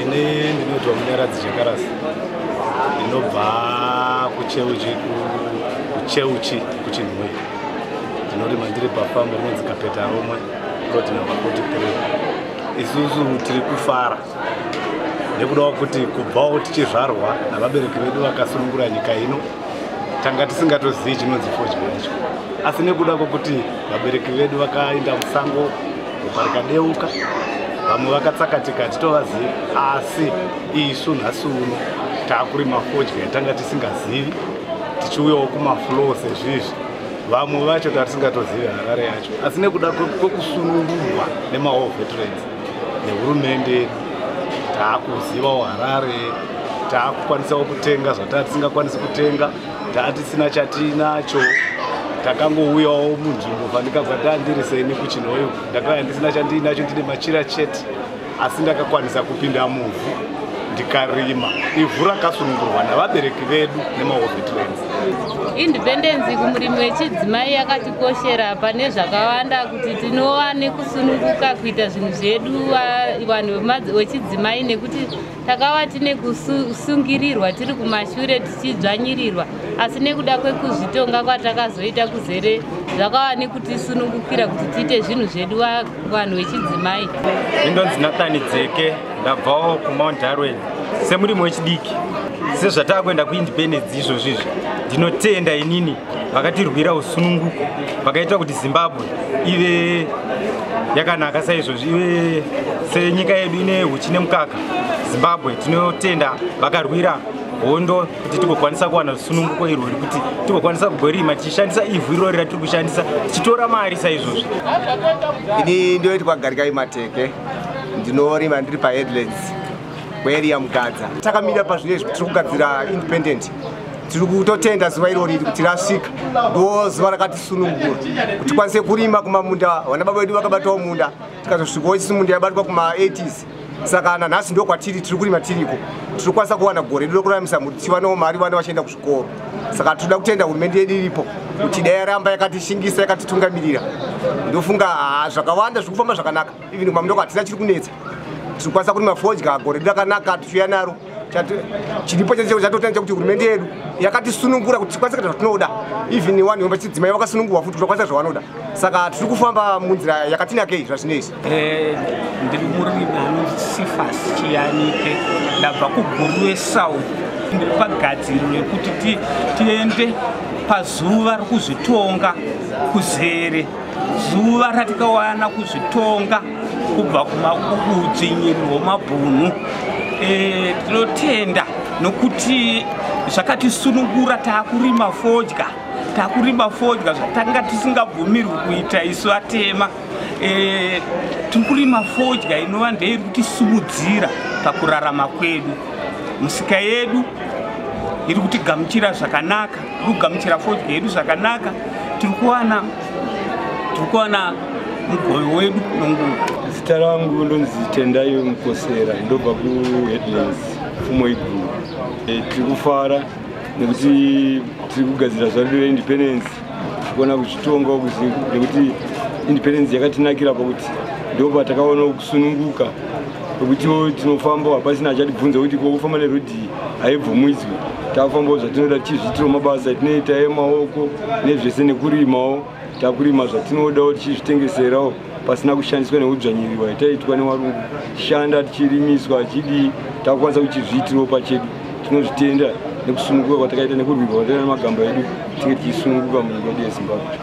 Ini ndinoitwa Munyaradzi Jekarasi, ndinobva kuCheuchi kuChinhoyi. Ndinorima ndiri pafamu rinonzi Kapeta Romwe, plot number 43. Isusu tiri kufara nekudawo kuti kubvawo tichizvarwa navabereki vedu vakasunungura nyika ino, tanga tisingatozivi chinonzi fodya yacho. Asi nekuda kwokuti vabereki vedu vakaenda musango, ropa rikadeuka, vamwe vakatsakatika, titovazivi, asi isu nhasi uno taakurima fodya yatanga tisingazivi, tichiuyawo kumafloor sezvizvi. Vamwe vacho tatisingatozivi Harare yacho, asi nekuda kwekusunungurwa nemawar veterans nehurumende yedu, taakuzivawo Harare, taakukwanisawo kutenga zvataa tisingakwanisi kutenga, taa tisina chatiinacho. Takangouyawo munzvimbo fanika ndiri seni kuChinhoyo, ndakauya ndisina chandiinacho, ndine machira chete, asi ndakakwanisa kupinda muvhu ndikarima ivhu rakasunungurwa navabereki vedu nemawar veterans. Independence kumurimi wechidzimai yakatikoshera pane zvakawanda, kuti tinova nekusununguka kuita zvinhu zvedu vanhu vechidzimai, nekuti takava tine kusungirirwa, tiri kumashure, tichidzvanyirirwa. Asi nekuda kwekuzvitonga kwatakazoita kuzere, zvakava nekutisunungukira kuti tiite zvinhu zvedu vanhu vechidzimai. Indonzi Nathan Dzeke, ndabvawo kuMount Darwin. Semurimi wechidiki, sezvataakuenda kuindependence izvozvo izvi, ndinotenda inini vakatirwira usununguko, vakaita kuti Zimbabwe ive yakanaka saizvozvi, ive senyika yedu ine huchi nemukaka. Zimbabwe, tinotenda vakarwira hondo kuti tigokwanisa kuwana rusununguko irwori, kuti tigokwanisa kugorima tichishandisa ivhu irori ratiri kushandisa tichitora mari saizvozvi. Ini ndoitwa Garikai Mateke, ndinorima ndiri paHeadlands kuarea Mugadza. Takamira pazvinezvi, tiri kugadzira independent. Tiri kutotenda zuva irori kuti rasvika, ndo zuva rakatisunungura kuti tikwanise kurima kumamunda. Vana baba vedu vakabatawo munda, tikazosvikawo isi munda yabatwa kuma-80s. Saka nanhasi ndo kwatiri, tiri kurima tiriko, tiri kukwanisa kuwana gore redu rekuraramisa mhuri, tichiwanawo mari, vana vachienda kuzvikoro. Saka tinoda kutenda hurumende yedu iripo kuti dai yaramba yakatishingisa, yakatitungamirira. Ndofunga zvakawanda zviri kufamba zvakanaka. Even kumamunda hatina chiri kunetsa, tiri kukwanisa kurima fodya, gore redu rakanaka tichiuya naro. Chiripo chatotenda chekuti hurumende yedu yakatisunungura kuti tikwanise kuita zvatinoda. Even vanhu vechidzimai vakasunungurwa futi kuti vakwanisa zvavanoda. Saka tiri kufamba munzira yakatinakei zvazvinezvi. Ndiri murimi anonzi Sifas Chiyanike, ndabva kuGuruve South. Ndiri pagadziriro yekuti tiende pazuva rokuzvitonga kuzere, zuva ratikawana kuzvitonga kubva kuudzvinyiriri hwemabhunu. Tinotenda nokuti zvakatisunungura, taakurima fodya, taakurima fodya zvatanga tisingabvumirwi kuita isu vatema. Tiri kurima fodya inova ndeiri kutisumudzira pakurarama kwedu. Musika yedu iri kutigamuchira zvakanaka, iri kugamuchira fodya yedu zvakanaka. Tiri kuwana mugove wedu nonguva. Zita rangu ndonzi Tendai Mukosera, ndobva kuHeadlands, Pfumo Iguru. Tiri kufara nekuti tiri kugadzira zuva redu reindependence, kuona kuzvitonga nekuti independence yakatinakira pakuti ndo patakaona kusununguka pekutiwo tinofamba hapasina achatibvunza kuti ko kufamba nerodhi haibvumidzwi. Takufambawo zvatinoda, tichizviitirawo mabasa etinoita emaoko nezvese, nekurimawo takurima zvatinodawo, tichizvitengeserawo pasina kushandiswa neudzvanyiriwa yataiitwa nevarungu, tichishanda tichirimiswa achidii. Takukwanisa kuchizviitirawo pachedu. Tinozvitenda nekusununguka kwatakaita, nekurwirwa kwatakaita nemagamba edu, tinge tichisununguka munyika yedu yeZimbabwe.